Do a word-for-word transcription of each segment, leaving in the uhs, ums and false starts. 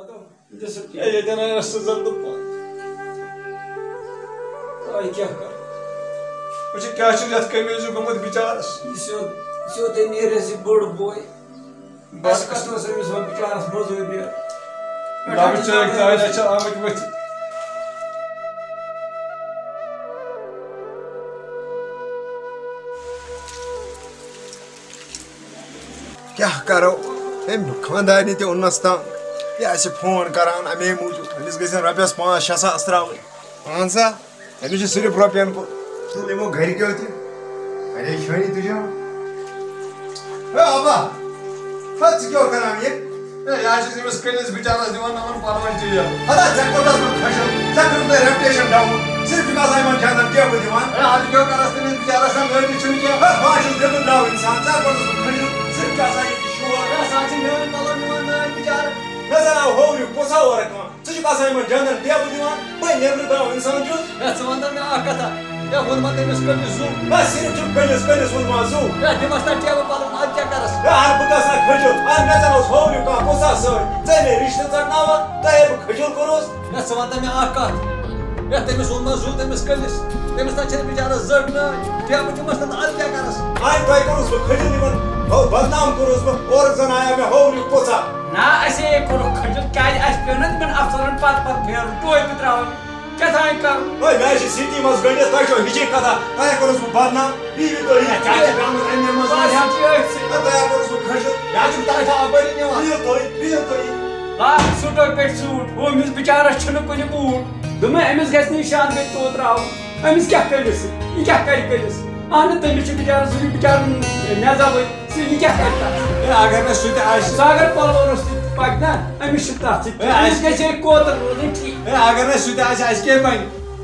ہے، ییٚتٮ۪ن آیہِ سٕژن تہٕ پَن۔ آے کیٛاہ کَرو؟ وٕچھ، کیٛاہ چھُ یَتھ قمیٖضہِ گوٚمُت بِچارَس؟ یہِ سیوٚد، یہِ سیوٚد تٔمۍ نیرِ اَسہِ یہِ بوٚڑ بوے۔ بَس۔ اَسہِ کَتھ اوس أمِس وۄنۍ بِچارَس مٔزوٗرۍ نیران؟ رَبہٕ چٲنۍ تانۍ، اَسہِ چھِ آمٕتۍ ؤتھِتھ۔ کیٛاہ کرو؟ أمۍ خانٛدارنہِ تہِ اوٚننَس تنٛگ۔ یہِ آسہِ فون کران اَمے موٗجوٗب، أمِس گژھن رۄپیَس پانٛژھ شےٚ ساس ترٛاوٕنۍ۔ اہن سا، أمِس چھِ صرف رۄپیَن کُن۔ ژٕ نِمو گرِکیو تہِ۔ پریشٲنی تُجو۔ ہے ابا، ہے ژٕ کیٛاہ کران یہِ؟ ہے، یہِ حظ چھُس أمِس کٔلِس بِچارَس دِوان نَمَن پَلوَن ٹیب۔ ہتا، ژےٚ کوٚرتھَس بہٕ خۄشِک، ژےٚ کٔرٕتھ مےٚ reputation down۔ صرف چھُکھ آسان یِمَن جانَن ٹیبہٕ دِوان۔ ہے، اَدٕ کیٛاہ کَرَس تٔمِس بِچارَس، نہ نٲنِس چھُنہٕ کینٛہہ۔ ہے، بہٕ حظ چھُس دِلہٕ درٛاو اِنسان، ژےٚ کوٚرتھَس بہٕ خۄشِک، صرف چھُ آسان ییٚتہِ شور۔ ہے، سُہ حظ چھِ میٛٲنۍ پَلو نِوان نٲنۍ بِچارٕ۔ مےٚ زَن آو ہوورِ پوٚژھا اورٕ کانٛہہ۔ ژٕ چھُکھ آسان یِمَن جانَن ٹیبہٕ دِوان، بٔے نیٚبرٕ درٛاو اِنسان چھُس۔ ہے، ژٕ وَن تہٕ مےٚ اَکھ کَتھا، ہے، ووٚنمَتھ تٔمِس کٔلِس زُو۔ ہے، صرف چھُکھ کٔلِس، کٔلِس ووٚنمَس زُو۔ ہے، دِمَس تَتھ ٹیبہٕ پَلَن، اَدٕ کیٛاہ کَرَس؟ ہے، اَدٕ بہٕ گژھٕ ہا کھٔجُل، اَدٕ مےٚ زَن اوس ہوورِ کانٛہہ پوٚژھا سۭتۍ، ژٕ ہے مےٚ رِشتہٕ ژَٹناوان، تۄہہِ ہے بہٕ کھٔجُل کوٚرُس۔ ہے، ژٕ وَن تہٕ مےٚ اَکھ کَتھ، ہے، تٔمِس ووٚنمَس زُو تٔمِس کٔلِس، تٔمِس تَتھ چھَنہٕ بِچارَس زٔٹ نٲنۍ، ٹیبہٕ دِمَس تَتھ، اَدٕ کیٛاہ کَرَس؟ اَدٕ تۄہہِ کوٚرُس بہٕ کھٔجُل یِمَن، ہو، بدنام کوٚرُس بہٕ، اورُک زَن آیو مےٚ ہوورِ پوٚژھا۔ نہ، اَسے کوٚرُکھ کھٔجُل، کیٛازِ اَسہِ پیوٚو نہ تِمَن اَفسَرَن پَتہٕ پَتہٕ پھیرُن، ٹوپہِ ترٛاوٕنۍ، کیٛاہ تام کَرُن۔ ہے، مےٚ حظ چھِ سِٹی منٛز گٔنٛڈِتھ، تۄہہِ چھو ہِچی کَتھا، تۄہہِ ہے کوٚرُس بہٕ بدنام، بِہِو تُہۍ ییٚتہِ۔ ہے، ژےٚ چھِ گامَس اَمہِ منٛز بَس، واریاہ۔ یہِ چھِ أتھۍ سۭتۍ۔ ہے، تۄہہِ ہے کوٚرُس بہٕ کھٔجُل۔ مےٚ حظ چھُکھ تۄہہِ تھاوان بٔرِتھ نِوان۔ بِہِو تُہۍ، بِہِو تُہۍ۔ لاگ سوٗٹو پٮ۪ٹھ سوٗٹ، ہُمِس بِچارَس چھُنہٕ کُنہِ بوٗٹ۔ دوٚپمَے، أمِس گژھِ نہٕ یہِ شاندٕے توت ترٛاوُن۔ أمِس کیٛاہ کٔرِس؟ یہِ کیٛاہ کَرِ کٔرِس؟ اَہنُو، تٔمِس چھُ بِچارَس ضروٗری، بِچارَن مےٚ زَبٲنۍ۔ سُہ یہِ کیٛاہ کَرِ تَتھ؟ ہے، اگر نہٕ سُہ تہِ آسہِ۔ سُہ اگر پَلوَس تہِ پَکہِ نا، أمِس چھِ تَتھ سۭتۍ۔ ہے، أمِس اَسہِ گژھِ ہے کوتَر روزٕنۍ ٹھیٖک۔ ہے، اگر نہٕ سُہ تہِ آسہِ، اَسہِ کیٛاہ بَنہِ؟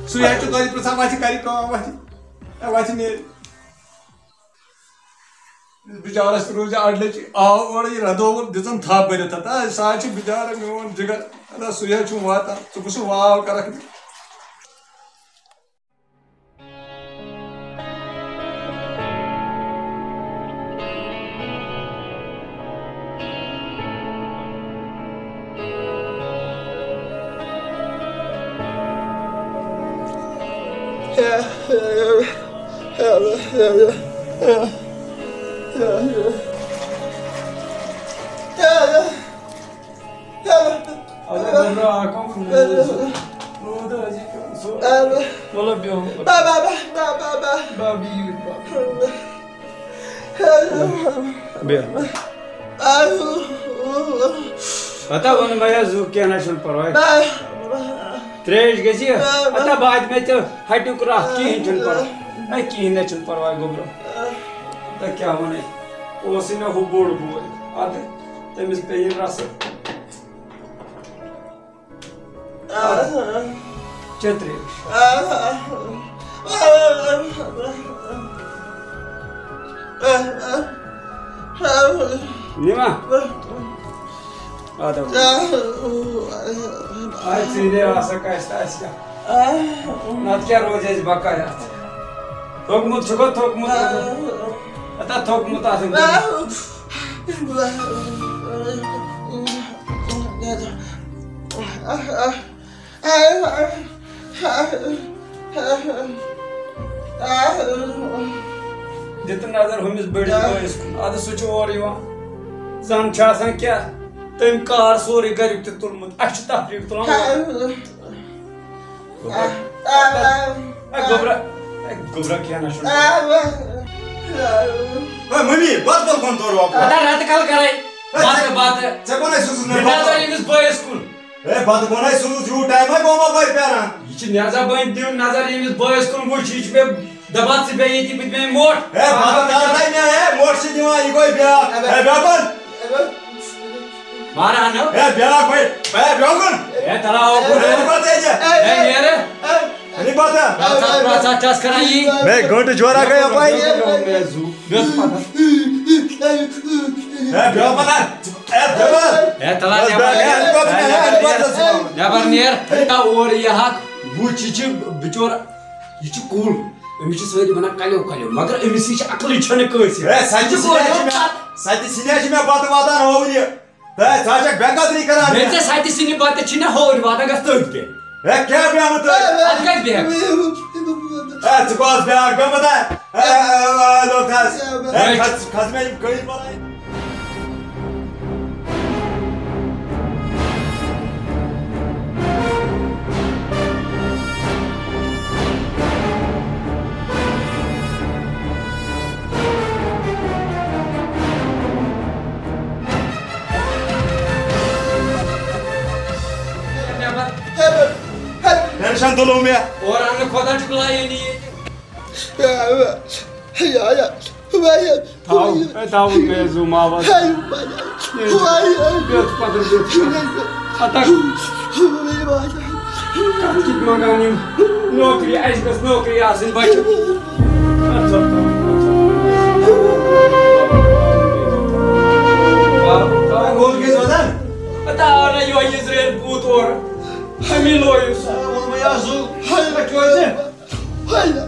سُے حظ چھُ توتہِ پرٛژھان، وۄتھِ کَرِ کٲم، وۄتھِ۔ ہے، وۄتھِ نیرِ۔ بِچارَس تہِ روٗزِ اَڑٕ لَٹہِ آو اورٕ یہِ رَدووُن، دِژٕن تھَپھ بٔرِتھ اَتھ۔ ہے، سُہ حظ چھُ بِچارٕ میون جِگر۔ ہے، سُہ حظ چھُم واتان۔ ژٕ کُس چھُکھ واو کَرَکھ؟ اگر بہٕ برٛونٛہہ آکھ کم کُن روٗد، روٗد حظ یہِ پیوٚن سُہ۔ مطلب بیٚہو۔ بابا، بابا، بابا۔ بابا، یہِ بابا۔ بیٚہہ۔ پتہ ووٚن مےٚ زُو کینٛہہ نہ چھُنہٕ پرواے۔ ترٛیش گژھِ یہِ۔ پتہ بعد مےٚ تہِ ہٹیُک رَس، کِہیٖنۍ چھُنہٕ پرواے۔ ہے، کِہیٖنۍ نہ چھُنہٕ پرواے گوٚبرو۔ تہٕ کیٛاہ وَنَے؟ اوسُے مےٚ ہُہ بوٚڑ بوے۔ اَدٕ تٔمِس پیٚیہِ رَسہٕ۔ چتریش۔ نیما۔ آدم۔ آ، ژیٖرے آسا کَسہِ تہٕ اَسہِ کیٛاہ؟ نَتہٕ کیٛاہ روزِ اَسہِ بقایا اَتھ؟ تھوٚکمُت چھُکھا تھوٚکمُت؟ اَتا تھوٚکمُت آسُن۔ دِتہٕ نظر ہُمِس بٔڑِس بٲیِس کُن، اَدٕ سُہ چھُ اورٕ یِوان۔ زَن چھُ آسان کیٛاہ، تٔمۍ کار سورُے گَریُک تہِ تُلمُت، اَسہِ چھُ تفریٖق تُلان اورٕ۔ گوٚبرا، اے گوٚبرا، اے گوٚبرا کینٛہہ نہ چھُنہٕ۔ اے ممی، بَتہٕ کَل کھوٚن تورٕ واپس۔ ادا رَتہٕ کَل کَرَے۔ اے، بَتہٕ، ژےٚ، بَتہٕ۔ ژےٚ کوٚنَے سوٗزُس مےٚ دِ نظر بَتہٕ؟ ییٚمِس بٲیِس کُن۔ اے، بَتہٕ بَناے سوٗز، یوٗت ٹایم ہے گوٚو مےٚ بَتہٕ پیاران۔ یہِ چھِ نٮ۪زا بٔنۍ دیُن نظر ییٚمِس بٲیِس کُن، وٕچھ، یہِ چھُ مےٚ دَپان، ژٕ بیٚہہ ییٚتی، بہٕ تہِ بیٚہمہٕ موٹھ۔ اے، بَتہٕ کَر تۄہہِ مےٚ، اے، موٹھ چھِ دِوان، یہِ گوٚو بیٛاکھ۔ اے، بیٛاکھ کُن۔ ماران ہو۔ اے، بیٛاکھ بَے، اے، بیٛاکھ کُن۔ اے، تَلہ ہو، اے، بہٕ بیٛاکھ کُن۔ A, near. اے، بیٛاکھ کُن۔ ہے گٲنٛٹہٕ جورا گٔے اَپٲرۍ۔ مےٚ ٲس پَتہ۔ ہے، بیٚہو پَتہ۔ ہے، بیٚہو۔ ہے، تَلہ بس، نٮ۪بر بیٚہو۔ نیر۔ ہے، ہے، ہے، ہے، ہے۔ نٮ۪بر نیر۔ ہے، اورٕ یہِ ہاکھ۔ وٕچھ، یہِ چھِ بِچور، یہِ چھِ کُل۔ أمِس چھِ سٲری وَنان کَلیو کَلیو، مگر أمِس نِش چھِ عقلٕے چھَنہٕ کٲنٛسہِ۔ ہے، سَتہِ سِنۍ چھِ مےٚ، سَتہِ سِنۍ چھِ مےٚ بَتہٕ واتان ہوٚو یہِ۔ ہے، ژٕ ہا چھکھ بے قدری کران۔ مےٚ ژےٚ سَتہِ سِنہِ بتہٕ چھِ مےٚ ہورٕ واتان، گژھ تٔتھۍ پٮ۪ٹھ۔ ہے، کیٛاہ بیٚہمہٕ تٔتھۍ؟ اَتھ کَتہِ بیٚہمہٕ؟ ہے، ژٕ کۄس بیٛاکھ بیٚہمہٕ تَتھ؟ ہے، ہے، ہے، لوٚگ تھَس۔ ہے، کھَس، کھَس مےٚ یِم کٔنۍ بَلاے۔ ٹینشن تُلو مےٚ۔ اورٕ اَنہٕ خۄدا ٹھُکلایے نہٕ ییٚتہِ۔ یا، یا، وایا۔ تھاو، اے، تھاو مےٚ زوٗ ماوس۔ ہاے، وایا۔ وایا۔ بیٚہہ پَتہٕ بیٚہہ۔ ہتا۔ وایا۔ کَتھ کِتھ منٛگان یِم نوکری؟ اَسہِ گٔژھ نوکری آسٕنۍ بَچہِ۔ گول کیٛازِ وَدان؟ ہتا آو نہ یِہوٚے یِزرٲیِل بوٗت اورٕ۔ اَمی لویُس۔ ووٚنمَے آز زُو۔ ہاے، کیٛازِ؟ ہاے، ہاے، ہاے۔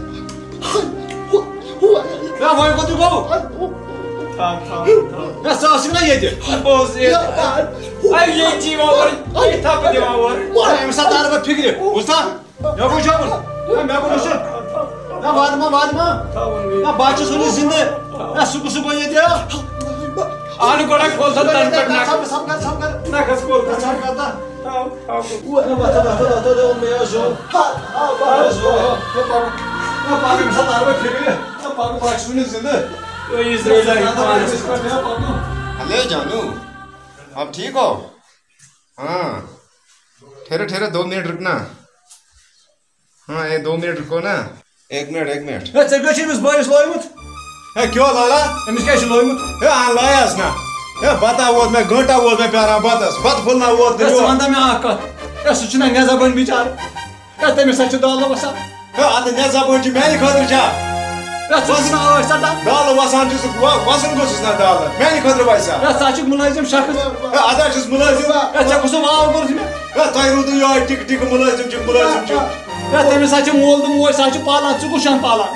ہے، وۄنۍ کوٚت گوٚو؟ ہے، ژٕ ٲسٕکھ نہ ییٚتہِ؟ ہے، بہٕ اوسُس ییٚتہِ۔ ہے، ییٚتہِ چھِ یِوان اورٕ، ییٚتہِ تھپہٕ دِوان اورٕ۔ ہے، أمِس ہا تارٕ بہٕ فِکرِ، بوٗزتھا؟ مےٚ گوٚو شۄنٛگُن۔ ہے، مےٚ گوٚو نہٕ شۄنٛگ۔ ہے، وارٕ ما، وارٕ ما۔ ہے، بہٕ ہا چھُس وُنہِ زِندٕ۔ ہے، سُہ کُس، سُہ گوٚو ییٚتہِ؟ اَنہٕ گۄڈٕ کھول سا تَنہٕ پٮ۪ٹھ نَکھٕ۔ ژھۄپ کر، ژھۄپ کر۔ نَکھَس کھول سا۔ ژھۄپ کر تہٕ۔ ہے، وۄتھ، وۄتھ، وۄتھ، وۄتھ، وۄتھ، مےٚ ٲس زو۔ ہے، ہے، پَکھ۔ ہے، پَکھ۔ ہے، پَکھ، أمِس ہا تارٕ بہٕ فِکرِ۔ ہے، پَکھ، بہٕ ہا چھُس وُنہِ زِندٕ۔ ہے، یہِ زرٲے زَن پانَس۔ ہے، پَکھ۔ ہیلو جانو، آپ ٹھیک ہو؟ ہاں، ٹھہرو، ٹھہرو، دو منٹ رکنا۔ ہاں، اے، دو منٹ رکو نا۔ ایک منٹ، ایک منٹ۔ ہے، ژےٚ کیٛاہ چھُ أمِس بٲیِس لویمُت؟ ہے، کیٛاہ لالا؟ أمِس کیٛاہ چھُ لویمُت؟ ہے، آ، لایس نا۔ ہے، بتا ووت مےٚ، گٲنٹا ووت مےٚ پیاران بتس۔ بتہٕ پھوٚل نا ووت نہٕ ہے، ژٕ یور۔ وَن تہٕ مےٚ اَکھ کَتھ۔ ہے، سُہ چھُنہ مےٚ زبٲنۍ بِچارٕ۔ ہے، تٔمِس ہا چھِ دالہٕ وَسان۔ ہے، اَدٕ مےٚ زبٲنۍ چھِ میٛانہِ خٲطرٕ چھا؟ ہے، ژٕ چھُکھ نہٕ ٲٹھ ژَٹان۔ دالہٕ وَسان چھُس، وَ-، وَسُن گوٚژھُس نا دالہٕ۔ میٛانہِ خٲطرٕ وَسہِ سا۔ ہے، ژٕ ہا چھُکھ مُلٲزِم شخص۔ ہے، اَدٕ ہا چھُس مُلٲزِم۔ ہے، ژےٚ کُس واو کوٚرُتھ مےٚ؟ ہے، تۄہہِ روٗدوٕ یِہوٚے ٹِک ٹِک مُلٲزِم چھُکھ، مُلٲزِم چھُکھ۔ ہے، تٔمِس ہا چھِ مول تہٕ موج، سُہ ہا چھُ پالان، ژٕ کُس چھَن پالان؟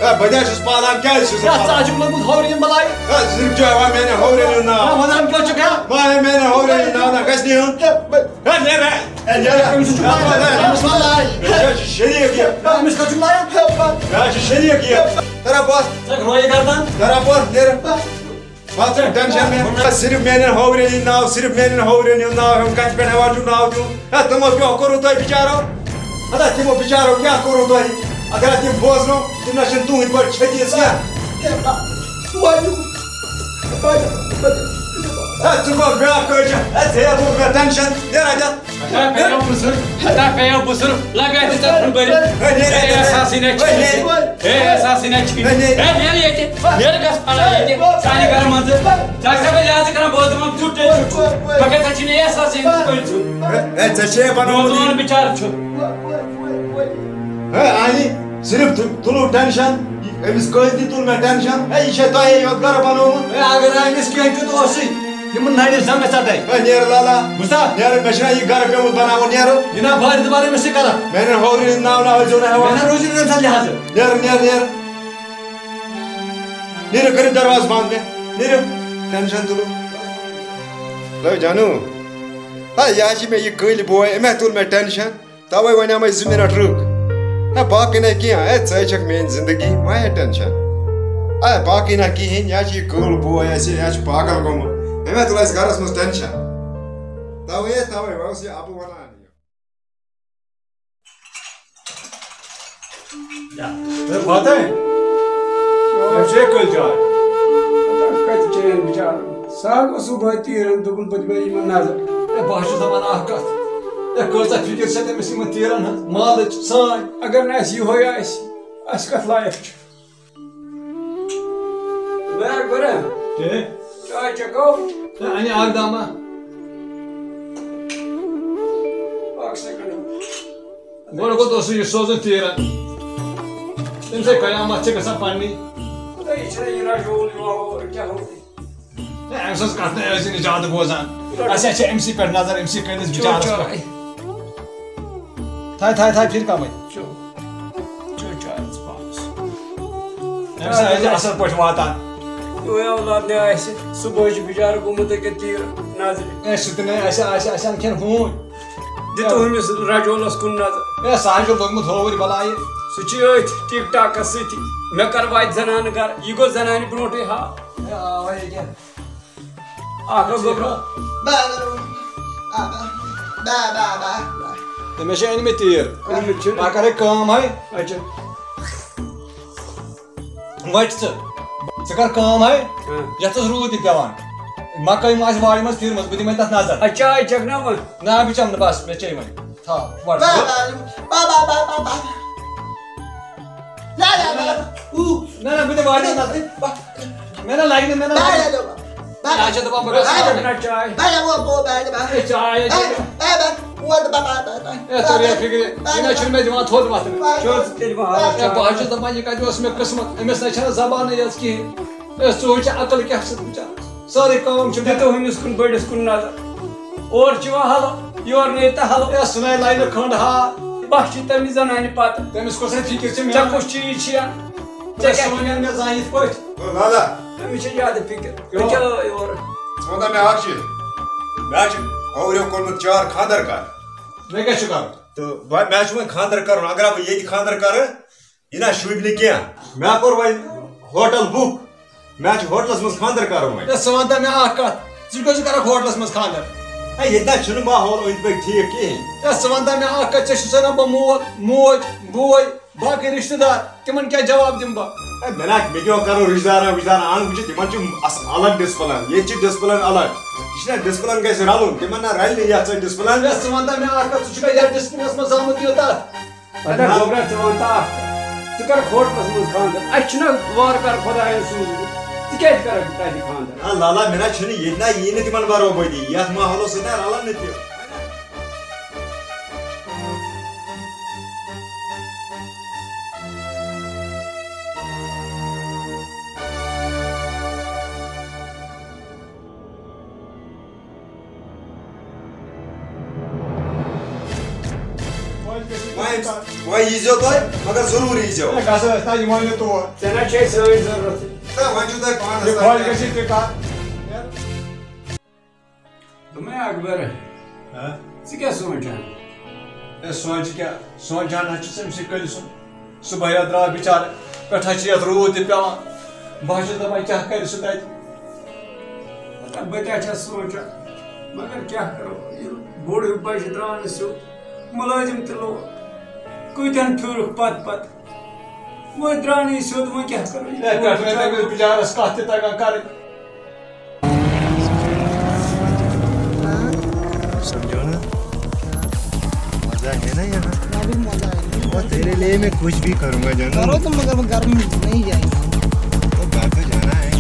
ہے، بہٕ تہِ ہا چھُس پالان، کیٛازِ چھُس نہٕ ہے، ژٕ پالان؟ ہا چھُکھ لوٚگمُت ہورٕ یِم بَلاے۔ ہے، صرف چھُ ہٮ۪وان میٛانہِ ہورٕ یُن ناو۔ ہے، وَنان کیٛاہ چھُکھ ہا؟ ما ہے میٛانہِ ہورٕ یُن ناو، نہ گژھِ نہٕ یُن۔ ہے، ہے، نیر، ہے۔ ہے، نیر۔ أمِس چھُ پَے، أمِس ما لایہِ؟ ہے، یہِ چھُ شریٖک یہِ۔ ہے، أمِس کَتھ چھُکھ لایان؟ ہے، پَتہٕ۔ ہے، یہِ چھُ شریٖک یہِ۔ ترٛا بَس۔ ژٕ رویہِ گردان۔ ترٛا بَس، نیر۔ بَس ژٕ ٹٮ۪نشَن مےٚ۔ صرف میٛانٮ۪ن ہورٮ۪ن ہُنٛد ناو، صرف میٛانٮ۪ن ہورٮ۪ن ہُنٛد ناو ہیوٚن، کَتہِ پٮ۪ٹھ ہٮ۪وان چھُکھ ناو دیُن؟ ہے، تِمو کیٛاہ کوٚروٕ تۄہہِ بِچارو؟ ہتا، تِمو بِچارو کیٛاہ کوٚروٕ تۄہہِ؟ اگر تِم بوزنو، تِم نہ چھِنہٕ تُہٕنٛدۍ پٲٹھۍ چھٔتیٖس کینٛہہ۔ ہے، ژٕ گوٚو بیٛاکھ کٲجا۔ ہے، ژےٚ ہیوٚتمُت مےٚ ٹٮ۪نشَن۔ نیرا جا۔ ہتا پیٚیو بُزُر، ہتا پیٚیو بُزُر، لگٲے دِ ژےٚ ژھُن بٔرِتھ۔ ہے، نیر، ہے، نیر، احساسٕے نہ نیر، چھُے۔ نیر۔ ہے، احساسٕے نہ چھُے۔ ہے، نیر۔ ہے، نیر ییٚتہِ، نیر گژھ پَنُن ییٚتہِ، سانہِ گرٕ منٛزٕ۔ ژےٚ چھَکھ بہٕ لحاظ کران، بہٕ اوسُس دَپان، ژیوٚٹ چھُے چھُ۔ مگر ژےٚ چھُے نہٕ احساسٕے أمِس کٔمۍ سُنٛد۔ ہے، ہے، ژےٚ چھے بنومُت یہِ۔ نوجوان بِچارٕ چھُ۔ ہے، اَنہِ صرف تُ-، تُلُو ٹٮ۪نشَن، أمِس کٲلۍ تہِ تُل مےٚ ٹٮ۪نشَن۔ ہے، یہِ چھے تۄہے یوت گرٕ بنومُت۔ ہے، اگر أمِس کینٛہہ تیُتھ اوسُے، یِمَن نَرِ زنٛگہٕ ژَٹَے۔ ہے، نیر لالا۔ بوٗزتھا؟ نیر، مےٚ چھُنہ یہِ گرٕ پیوٚمُت بناوُن، نیر۔ یہِ نا بارِ دُبارٕ أمِس سۭتۍ کران۔ میٛانٮ۪ن ہورٮ۪ن ہُنٛد ناو نہ ٲسۍزیو نہٕ ہٮ۪وان۔ مےٚ نا روزِ نہٕ تَمہِ ساتہٕ لحاظہٕ۔ نیر، نیر، نیر۔ نیٖرِو، کٔرِو دروازٕ بنٛد مےٚ۔ نیٖرِو، ٹٮ۪نشَن تُلُو۔ ہیلو جانو، ہے، یہِ حظ چھِ مےٚ یہِ کٔلۍ بوے، أمۍ حظ تُل مےٚ ٹٮ۪نشَن۔ توے ونیامے زٕ منٹ رُک۔ ہے، باقٕے نہ کینٛہہ، ہے، ژٕ چھکھ میٲنۍ زندگی، مہ ہے ٹینشن۔ ہے، باقٕے نہ کِہیٖنۍ، یہِ ہا چھُ یہِ کٲل بوے اَسہِ، یہِ ہا چھُ پاگل گوٚمُت۔ أمۍ ہا تُل اَسہِ گرس منٛز ٹینشن۔ توے، توے، وۄنۍ اوس یہِ اَپُز ونان یہِ۔ ہے، فاتح، أمۍ چھے کٔلۍ جاے۔ پتہ کتہِ چین بچار۔ سُہ ہا گوٚو صبحٲے تیٖرن، دوٚپُن، بہٕ دِمے یِمن نظر۔ ہے، بہٕ ہا چھُس دپان اکھ کتھ۔ ہے، کۭژاہ فکر چھےٚ تٔمِس یِمن تیٖرن ہٕنٛز؟ مالٕچ، سٲنۍ۔ اگر نہٕ اَسہِ یِہوٚے آسہِ، اَسہِ کتھ لایق چھُ؟ برابر۔ تے؟ چاے چکو۔ تے اَنہِ اکھ دامہ۔ اکھ سیکنڈ۔ گۄڈٕ کوٚت اوسُے یہِ سوزُن تیٖرن؟ تٔمۍ سٕے قیامت چھِ گژھان پننی۔ خۄدا، یہِ چھِنہ یہِ رجوٗل یِوان اورٕ، کیٛاہ ہو؟ ہے، أمۍ سٕنٛز کتھ نَے ٲسۍ نہٕ زیادٕ بوزان۔ اَسہِ ہا چھِ أمۍ سٕے پٮ۪ٹھ نظر، أمۍ سٕے کٔرِس بِچارس پٮ۪ٹھ۔ تھاے، تھاے، تھاے، پھِر کمٕے۔ چو۔ چو، چو، آز پانس۔ أمِس ٲسۍ زِ اَصٕل پٲٹھۍ واتان۔ تُہۍ اولاد نے آسہِ، صُبحٲے چھُ بِچارٕ گوٚمُت أکیٛاہ تیٖر نظرِ۔ اے، سُہ تہِ نے آسہِ، آسہِ، آسہِ ہن کھٮ۪ن ہوٗنۍ۔ دِتو أمِس رجولس کُن نظر۔ اے، سُہ ہا چھُ لوٚگمُت ہووُر بلایہِ۔ سُہ چھُ أتھۍ ٹِک ٹاکس سۭتی۔ مےٚ کر واتہِ زنانہٕ گرٕ، یہِ گوٚو زنانہِ برونٹھٕے حال۔ اے، آ، وۄنۍ ییٚکیٛاہ۔ اکھ گوٚو برونٛہہ۔ تٔمِس چھِ أنۍ مٕتۍ تیٖر۔ أنۍ مٕتۍ چھِنہٕ۔ بہٕ کرے کٲم ہے۔ اچھا۔ وۄنۍ ژٕ، ژٕ کر کٲم ہے، ہاں۔ یتھ اوس روٗد تہِ پٮ۪وان۔ مکٲے ما آسہِ وارِ منٛز پھِرمٕژ، بہٕ دِمے تتھ نظر۔ اچھا، چاے چکھ نا وۄنۍ؟ نہ، بہٕ چمہٕ نہٕ، بس، مےٚ چے وۄنۍ۔ تھاو، وۄٹھ۔ با، با، با، با، با، با۔ لا، لا، لا، لا۔ اوٗ۔ نہ، نہ، بہٕ دِمہٕ وارِ منٛز نظر۔ با۔ مےٚ نہ لگہِ نہٕ، مےٚ نہ با، لگہِ لا، نہٕ۔ لا، با۔ نہ، اچھا، دپان بہٕ گژھٕ۔ با، با۔ نہ، چاے۔ با، با، با، با، با۔ اے، چاے، اے، چاے۔ با، با، با، با، با۔ اے، توٚر یا فِکرِ، یہِ نہ چھُنہٕ مےٚ دِوان تھوٚد وۄتھنہٕ۔ با، با۔ چھُ حظ تیٚلہِ وۄنۍ حالس اے، چاے؟ بہٕ حظ چھُس دپان، یہِ کتہِ اوس مےٚ قٕسمت؟ أمِس نہ چھنہٕ زبانٕے یٲژ کِہیٖنۍ۔ اے، ژٕ وٕچھ عقل کیٛاہ چھِ وٕچھان؟ سٲرٕے کٲم چھِ مےٚ۔ دِتو ہُمِس کُن بٔڑِس کُن نظر۔ اورٕ چھِ یِوان حلو، یورٕ نیرِ تہٕ حلو۔ اے، سُہ نَے لاینہٕ کھنٛڈ ہا۔ بس چھِ تَمہِ زنانہِ پتہٕ۔ تٔمِس کۄس فِکِر چھِ مےٚ؟ ژےٚ کُس چیٖز چھِ یا؟ ژےٚ ژےٚ کیٛاہ سُہ وَنہِ مےٚ زانہِ یِتھ پٲٹھۍ۔ او لالا، تٔمِس چھِ زیادٕ فِکِر۔ یو۔ وٕچھ یورٕ۔ ژٕ وَن تہٕ مےٚ اَکھ چیٖز۔ مےٚ حظ چھِ ہورٕ یورٕ کوٚرمُت چار خانٛدر کر۔ مےٚ کیٛاہ چھُ کَرُن؟ تہٕ بہٕ، مےٚ حظ چھُ وۄنۍ خانٛدر کَرُن۔ اگر بہٕ ییٚتہِ خانٛدر کَرٕ، یہِ نہ شوٗبہِ نہٕ کینٛہہ۔ مےٚ کوٚر وۄنۍ ہوٹل بُک۔ مےٚ چھُ ہوٹلس منٛز خانٛدر کرُن وۄنۍ۔ ہے، ژٕ وَن تہٕ مےٚ اکھ کَتھ، ژٕ کیٛازِ چھُکھ کران ہوٹلس منٛز خانٛدر؟ ہے، ییٚتہِ نہ چھُنہٕ ماحول أنٛدۍ پٔکۍ ٹھیٖک کِہیٖنۍ۔ ہے، ژٕ وَن تہٕ مےٚ اکھ کَتھ، ژےٚ چھُسَے نہ بہٕ مول، موج، بوے، باقٕے رِشتہٕ دار، تِمن کیٛاہ جواب دِمہٕ بہٕ؟ ہے، مےٚ نہ، مےٚ کیٛاہ کرو رِشتہٕ دارن وِشتہٕ دارن؟ اَنُن وٕچھِتھ، تِمن چھُ اَص-، الگ ڈسپلن، ییٚتہِ چھُ ڈسپلن الگ۔ یہِ چھُنہ ڈسپلن گژھِ رَلُن، تِمن نہ رَلہِ نہٕ یَتھ سۭتۍ ڈسپلن۔ ہے، ژٕ وَن تہٕ مےٚ اکھ کَتھ، ژٕ چھُکھا یَتھ ڈسپلنس منٛز زامُت یوٗتاہ؟ اَدٕ ہا، گوٚبرا، ژٕ وَن تہٕ اَکھ کَتھ۔ ژٕ کَرَکھ ہوٹلَس منٛز خانٛدر؟ اَسہِ چھُنہ وارٕ کارٕ خۄدایَن سوٗزمُت؟ ژٕ کیٛازِ کَرَکھ تَتہِ خانٛدر؟ آ، لالا، مےٚ نہ چھُنہٕ ییٚتہِ نہ یی نہٕ تِمَن بَرو بٔدی۔ یَتھ ماحولَس سۭتۍ نہ رَلَن نہٕ تِم۔ وۄنۍ، وۄنۍ ییٖزیو تُہۍ، مگر ضروٗر ییٖزیو۔ ہے، گژھو أسۍ نا، یِمو نہٕ تور۔ ژےٚ نا چھے سٲنۍ ضروٗرت۔ تہٕ وۄنۍ چھُو تۄہہِ پانَس یہِ تام خۄش کیٛاہ۔ گژھی تہِ کَتھ۔ دوٚپمَے اکبر، ہہ؟ ژٕ کیٛاہ سونٛچان؟ ہے، سونٛچہِ کیٛاہ؟ سونٛچان حظ چھُس أمۍ سٕے کٔلۍ سُنٛد۔ صُبحٲے حظ درٛاو بِچارٕ، پٮ۪ٹھٕ حظ چھِ یَتھ روٗد تہِ پٮ۪وان۔ بہٕ حظ چھُس دَپان، کیٛاہ کَرِ سُہ تَتہِ؟ ہتا بہٕ تہِ ہا چھَس سونٛچان، مگر کیٛاہ کَرو؟ ییٚلہِ بوٚڑ ہیوٗ بَچہٕ درٛاو نہٕ سیوٚد، مُلٲزِم تہِ لوگ۔ کۭتیٛاہَن پھیوٗرُکھ پَتہٕ پَتہٕ۔ وۄنۍ درٛاو نہٕ یہِ سیوٚد، وۄنۍ کیٛاہ کَرو؟ یہِ ہے، پٮ۪ٹھٕ وۄنۍ تَمہِ بِچارَس کَتھ تہِ تَگان کَرٕنۍ۔ समझो ना, मजा है ना यहाँ। अभी मजा आएगा। और तेरे लिए मैं कुछ भी करूँगा, जानू। करो तो, मगर वो घर में नहीं जाएंगे हम। तो घर तो जाना है।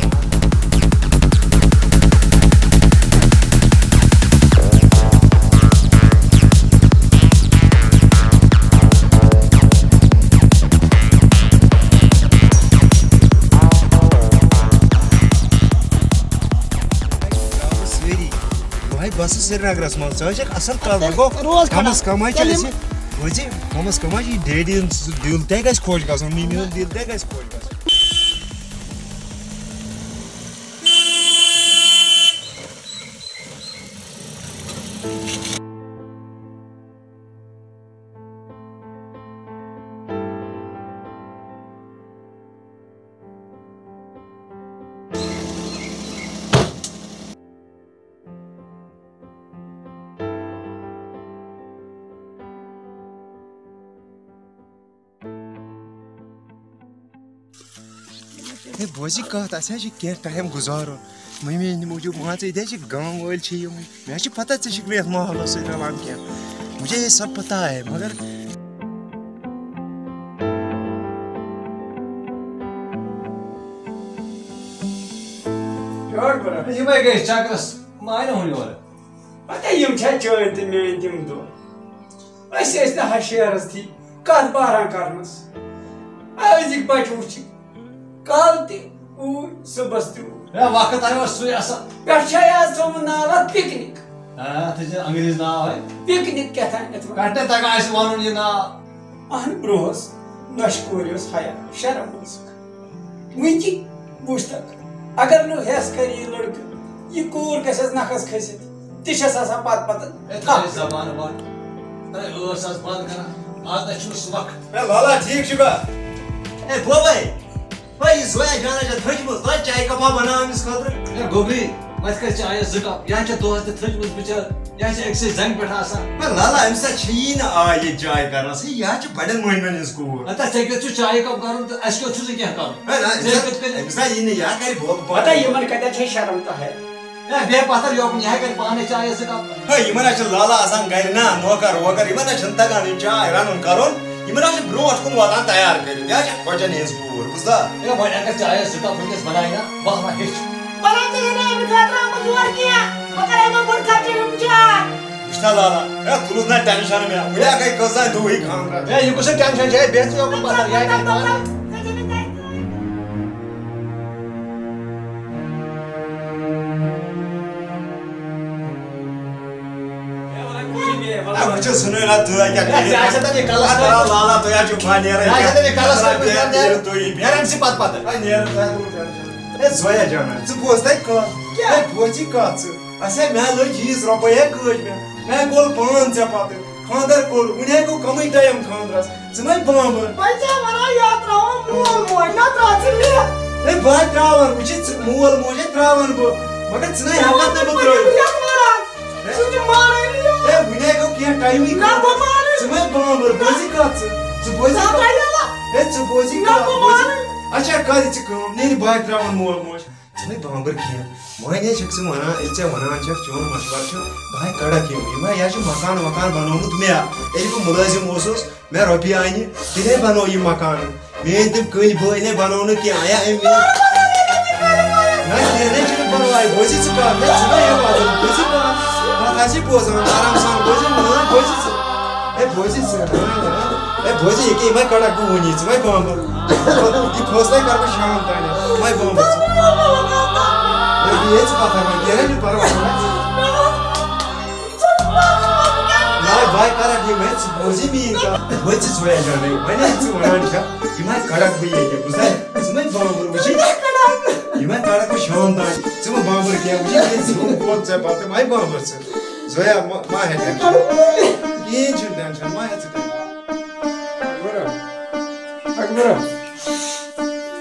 سٲری۔ بہٕ ہے بسہٕ سرینگرس منٛز، ژٕ حظ چھکھ اصل کتھ، وۄنۍ گوٚو روز کھڑا۔ کم از کم حظ چھِ تیٚلہِ اَسہِ، بوزِ، کم از کم حظ چھِ یہِ ڈیڈی ہُنٛد دِل تہِ گژھِ خۄش گژھُن، ممی ہُنٛد دِل تہِ گژھِ خۄش گژھُن۔ ہے، بوز یہِ کتھ، اسہِ حظ چھُ کینٛہہ ٹایم گُزارُن۔ مٔمی ہٕنٛدِ موٗجوٗب، مان ژٕ، ییٚتہِ حظ چھِ گامہٕ وٲلۍ چھِ یِم۔ مےٚ حظ چھِ پتہ ژےٚ چھُکھ نہٕ یتھ ماحولس سۭتۍ رلان کینٛہہ۔ مجھے یہ سب پتہ ہے، مگر یِمے گٔے چکرس، مانہِ ہُن یورٕ۔ پتہ یِم چھا چٲنۍ تہٕ میٲنۍ تِم دۄہ؟ أسۍ ٲسۍ نہٕ ہشیرس تھی کتھ باران کرنس۔ أزِکۍ بچہٕ وٕچھِکھ، کالہٕ تہِ اوٗرۍ، صُبحس تہِ اوٗرۍ۔ ہے، وقت آیو سُے اصل۔ پٮ۪ٹھٕ چھا یہِ آز تھوٚومُت ناو اتھ پکنک؟ آ، اتھ حظ چھُ انگریز ناو ہے۔ پکنک کیٛاہ تام یتھ ونان۔ پٮ۪ٹھٕ تگان آسہِ ونُن یہِ ناو۔ اہن، برونٛہہ اوس نۄشہِ کورِ اوس حیا، شرم اوس۔ وٕنہِ تہِ وٕچھ تک۔ اگر نہٕ ہٮ۪س کرِ یہِ لڑکہٕ، یہِ کوٗر گژھٮ۪س نکھس کھٔسِتھ، تہِ چھَس آسان پتہٕ پتہٕ ہے، تھپھ۔ تھٲیِو زبان بنٛد۔ ترٛٲیِو ٲس آز بنٛد کران۔ آز نہ چھُنہٕ سُہ وقت۔ ہے لالا، ٹھیٖک چھُکھا؟ ہے بوبے، ہے یہِ زویا جانا چھےٚ تھٔجمٕژ، توتہِ چایہِ کپا بناو أمِس خٲطرٕ۔ ہے گوبری، وۄنۍ کر چایس زٕ کپ؟ یا چھےٚ دۄہس تہِ تھٔجمٕژ بِچٲر، یا چھےٚ أکسٕے زنگہِ پٮ۪ٹھ آسان۔ ہے لالا، أمِس ہا چھِی نہٕ آے یہِ چاے کرنس، ہے یہِ ہا چھِ بڑٮ۪ن مۄہنوٮ۪ن ہٕنٛز کوٗر۔ ہتا ژےٚ کیٛاہ چھُ چایہِ کپ کرُن تہٕ اَسہِ کیٛاہ چھُ ژٕ کینٛہہ کرُن؟ ہے نہ، أمِس ژےٚ ہا، کِتھ کٔنۍ؟ أمِس ہا یی نہٕ، یہِ ہا کرِ بوبہٕ پتہ پانہٕ۔ یِمن کتٮ۪ن چھے شرم تۄہہِ؟ ہے، بیٚہہ پتھر یوکُن، یہِ ہا کرِ پانے چاے زٕ کپ۔ ہے، یِمن ہا چھِ لالا آسان گرِ نا، نوکر ووکر، یِمن ہا چھُنہٕ تگان یہِ چاے رنُن کرُن۔ یِمن ہا چھُ برونٹھ کُن واتان تیار کٔرِتھ۔ یہِ ہا چھِ خۄجن ہٕنٛز کوٗر، بوٗزتھا؟ ہے، وۄنۍ اگر چایس زٕ کپ وٕنکیٚس بنایہِ نا، واہ واہ ہیٚچھ۔ بنان تہِ ہے نہٕ اَمہِ خٲطرٕ آمُت یور کینٛہہ۔ بہٕ کرٕ یِمن بٔڑ خرچہِ یِم چاے۔ وٕچھتھا لالا، ہے، تُلُتھ نا ٹینشن مےٚ، وٕنہِ ہا گٔے کٔژ تام دۄہٕے خانٛدرس۔ ہے، یہِ کُس ٹینشن چھُ؟ ہے، بیٚہہ ژٕ یوکُن پتھر، یہِ ہا کرِ پانے۔ ہے، وٕچھِو، ژھٕنِو نا تُہۍ کیٛاہ ہے، کٔرِو۔ ژےٚ آسہِ تَتھ یہِ کَلَس اَدٕ سۭتۍ۔ لالا، تُہۍ حظ چھِو پانہٕ نیران۔ ژےٚ آسہِ تَتھ یہِ کَلَس سۭتۍ، نیران، نیران، نیران، تُہۍ یہِ نیران چھِ پَتہٕ پَتہٕ۔ ہے، نیران، تۄہہِ کوٚر ٹٮ۪نشَن۔ ہے، زویا جان، ژٕ بوز تَتہِ کَتھ۔ کیٛاہ؟ ہے، بوز یہِ کَتھ ژٕ۔ اَسہِ ہے، مےٚ لٔج ییٖژ رۄپَے ہے گٲج مےٚ۔ مےٚ گوٚل پان ژےٚ پَتہٕ۔ خانٛدر کوٚر، وُنہِ ہے گوٚو کمٕے ٹایم خانٛدرس۔ ژٕ مَے بامبر۔ وۄنۍ ژےٚ وَنان یا ترٛاوان مول موج، نہ ترٛاو ژٕ مےٚ۔ ہے بہٕ ہا ترٛاوان، وٕچھ ژٕ مول موج ہے ترٛاوان بہٕ، مگر ژٕ نَے ہٮ۪کَتھ نہٕ بہٕ ترٛٲوِتھ۔ یَتھ وَنان۔ ہے۔ ژٕ چھُکھ ماران یہِ۔ ہے وٕنہِ ہے گوٚو کینٛہہ ٹایمٕے نہ خانٛدرس۔ بہٕ مارٕ۔ ژٕ مَے بامبر، بوزی کَتھ ژٕ۔ ژٕ بوزی نہ کَتھ۔ ترٛاو یَلہٕ۔ ہے ژٕ بوزی نہ کَتھ، بہٕ بوزی۔ مارٕ۔ اچھا کَر ژٕ کٲم، نیرِ بہٕ ہا ترٛاوان مول موج۔ ژٕ نَے بامبر کینٛہہ۔ وۄنۍ ہے چھَکھ ژٕ وَنان، ییٚلہِ ژےٚ وَنان چھَکھ، چون مَشوَرٕ چھُ، بہٕ ہاے کَڑَکھ یِم۔ یِم ہا، یہِ ہا چھُ مکان وکان بَنومُت مےٚ۔ ییٚلہِ بہٕ مُلٲزِم اوسُس، مےٚ رۄپیہِ اَنہِ، تیٚلے بَنوو یہِ مکان۔ میٛٲنۍ تِم کٔلۍ بٲے نے بَنوو نہٕ کینٛہہ۔ یا أمۍ میٛٲنۍ، نہ، کینٛہہ نَے چھُنہٕ پَرواے۔ بوزی ژٕ کَتھ، ہے، ژٕ مہ ہیٚیِو عزت، بوزی کَتھ۔ کَتھ آسہِ بوزان، آرام سان بوزی، نہ، بوزی ژٕ۔ ہے، بوزی ژٕ، نہ، نہ۔ ہے، بوزی، یہِ کیٛاہ، یہِ مَے کَڑَکھ بہٕ وُنی، ژٕ مَے بامبر۔ یہِ فٲصلَے کَرٕ بہٕ شام تام، مَے بامبر ژٕ۔ ہے، یہِ ہے ژٕ پَتھر وۄنۍ، کینٛہہ نَے چھُنہٕ پَرواے۔ نہ، بہٕ کَرَکھ یہِ، مےٚ ژٕ بوزی میٛٲنۍ کَتھ۔ وۄنۍ ژٕ ژویا جانَے، وۄنۍ ہے ژٕ وَنان چھَکھ، یہِ مَے کَڑَکھ بہٕ ییٚتہِ، بوٗزتھا؟ ژٕ مَے بامبر، وٕچھی؟ یہِ مَے کَڑَکھ بہٕ شام تام، ژٕ مَے بامبر کینٛہہ، وٕچھی؟ ییٚلہِ ژٕ ووت ژےٚ پَتہٕ، مَے بامبر ژٕ۔ زویا، مہ، مہ ہےٚ ٹٮ۪نشن۔ کِہیٖنۍ چھُنہٕ ٹٮ۪نشن، مہ ہےٚ ژٕ ٹٮ۪نشن۔ اکبر، اکبر،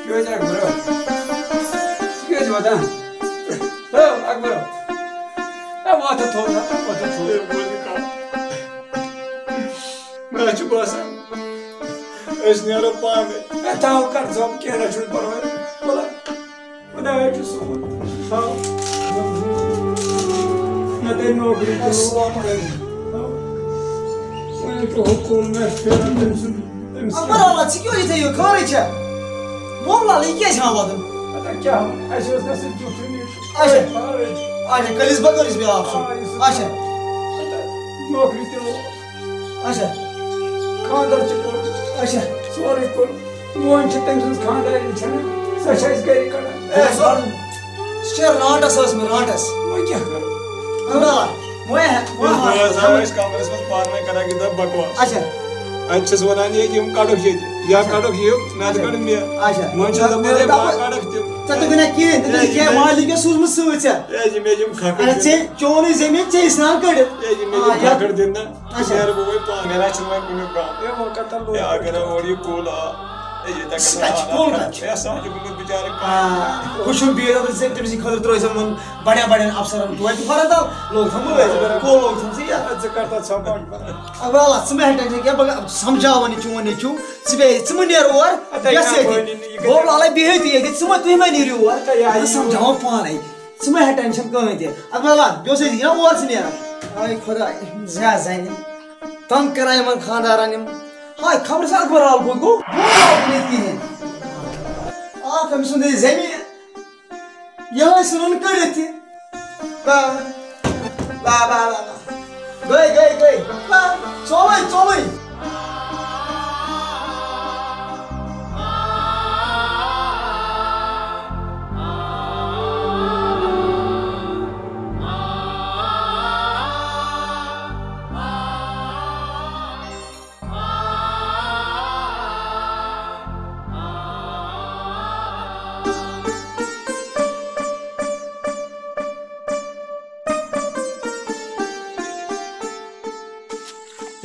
کیٛاہ حظ اکبر؟ ژٕ کیٛازِ واتان؟ ہے اکبر، ہے واتہٕ تھوٚد، ہے واتہٕ تھوٚد۔ ہے بوزِ کَتھ۔ مےٚ حظ چھُ باسان، أسۍ نیرو پانے۔ ہے تھاو کر ژٕ، کینٛہہ نہ چھُنہٕ پرواے۔ وَلہٕ۔ خۄدایا چھُ سون۔ ہاو۔ مےٚ تَے نوکری تہِ۔ ہاو۔ وۄنۍ چھُ حُکُم مےٚ پھِران تٔمۍ سُنٛد، تٔمِس اَمبر کیٛاہ؟ اللہ، ژٕ کیٛاہ یِتھَے یہِ خٲرٕے چھےٚ؟ بوملال، یہِ کیٛازِ ہاوان واتُن؟ پَتہ کیٛاہ وَنہٕ؟ اَسہِ اوس نہ سُہ زیُٹھُے نِش۔ اچھا۔ خٲرٕے۔ اچھا، کٔلِس بَغٲر یُس بیٛاکھ چھُ۔ آ، یُس سُہ اچھا۔ پَتہ نوکری تہِ لوگ۔ اچھا۔ خانٛدر تہِ کوٚر۔ اچھا۔ سورُے کوٚر۔ وۄنۍ چھِ تٔمۍ سٕنٛز خانٛدارِنۍ چھَنہٕ، سۄ چھِ اَسہِ گَرِ کَڑان۔ اے، سۄ، سۄ چھےٚ رانٛٹَس ٲسمٕژ، رانٛٹَس۔ وۄنۍ کیٛاہ کَرو؟ اَمبر اللہ، وۄنۍ ہے، وۄنۍ یِم ہاو۔ بٲژ ہاو أسۍ کَمرَس منٛز پانہٕ ؤنۍ کَران یہِ دَپ بکواس۔ اچھا۔ اَتہِ چھِس وَنان یہِ، یِم کَڑُکھ ییٚتہِ، یا کَڑُکھ یِم، نَتہٕ کَڑُکھ مےٚ۔ اچھا۔ وۄنۍ چھِ دَپان، ہے، بہٕ ہا کَڑَکھ تِم۔ ژےٚ دوٚپُے نا کِہیٖنۍ، ژےٚ دوٚپُے ہے، یہِ کیٛاہ مےٚ، مالِک کیٛاہ سوٗزمُت سۭتۍ ژےٚ؟ ہے، یہِ مےٚ یِم کھَکھٕرۍ اَدٕ دِن۔ ژےٚ چونُے زٔمیٖن، ژےٚ اِسنان کٔڑِتھ۔ ہے، یہِ مےٚ آ، یِم یَتھ کھَکھٕرۍ دِن نا۔ اچھا۔ نیرٕ بہٕ وۄنۍ پانہٕ۔ مےٚ نہ چھُنہٕ وۄنۍ کُنیُک غم۔ اے، وۄنۍ کَتھ لوگ؟ اے، اگر اورٕ یہِ کُل آو، اے، یہِ تَتہِ سُہ کَتہِ چھُ کُل کَتہِ چھُ؟ اے، سُہ ہا چھُ گوٚمُت بِچارٕ آ، کَنہِ۔ ہُہ چھُنہٕ بیٚیہِ رَٹُن ژےٚ، تٔمۍ سٕنٛدِ خٲطرٕ ترٛٲوۍ زٮ۪م وۄنۍ بَڑٮ۪ن بَڑٮ۪ن اَفسَرَن توتہِ فرد آو، لوگ تھَم بہٕ لٲزِم، کُل لوگ تھَم ژٕ یَتھ۔ ژٕ کَر تَتھ ژھۄپہٕ اَکھ بَنان؟ اَدٕ وَلہٕ، ژٕ مہ ہےٚ ٹٮ۪نشَن کینٛہہ، بہٕ سَمجھاوَن یہِ چون نیٚچوٗ، ژٕ بیٚہہ، ژٕ مہ نیر اور، اَدٕ بیٚہہ کیٛاہ سۭتی۔ بَنہِ نہٕ، یہِ گوٚو کَتہِ لالا بِہِتھ ییٚتہِ، ژٕ مہ، تُہۍ مہ نیٖرِو اور، اَدٕ یہِ بہٕ آیہِ سَمجھاوَن پانَے۔ ژٕ مہ ہےٚ ٹٮ۪نشَن کٕہٕنۍ تہِ۔ اَدٕ وَلہٕ، بیٚیہِ اوس ییٚتہِ یہِ نا اور ژٕ نیران۔ ہاے خۄداے، زیادٕ زَنہِ۔ تنٛگ کَران یِمَن خانٛدارَن یِم۔ ہاے، خبر سا اَکبر آل کوٚت گوٚو؟ بہٕ آس نہٕ ییٚتہِ کِہیٖنۍ۔ اَکھ أمۍ سُنٛد یہِ زٔمیٖن۔ یِہوٚے ژھٕنُن کٔڑِتھ یہِ۔ با، با، با، با، با۔ گٔے، گٔے، گٔے۔ با، ژوٚلُے، ژوٚلُے۔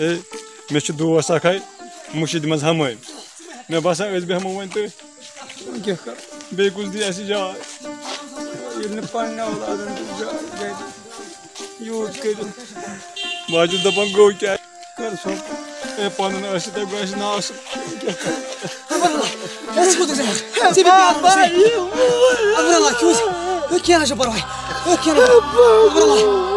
ہے، مےٚ چھُ دوس اکھ ہے مُشِد منٛز ہمٲنۍ۔ مےٚ باسان أسۍ بیٚہمو وۄنۍ تٔتھۍ۔ وۄنۍ کیٛاہ کَرو؟ بیٚیہِ کُس دی اَسہِ جاے؟ ییٚلہِ نہٕ پنٛنہِ اولادَن تہِ جاے گَرِ یوٗت کٔرِتھ۔ بہٕ حظ چھُس دَپان گوٚو کیٛاہ؟ کَر سا۔ ہے، پَنُن ٲسِتھ تہِ گژھِ نہٕ آسُن۔ ژٕ کوٚت گژھکھ؟ ژےٚ بیٚیہِ پیارُن اوسُے۔ اَمراللہ، کیٛاہ اوس؟ ہے، کینٛہہ نہ چھُ پَرواے۔ ہے، کینٛہہ نہ چھُ۔ اَمراللہ۔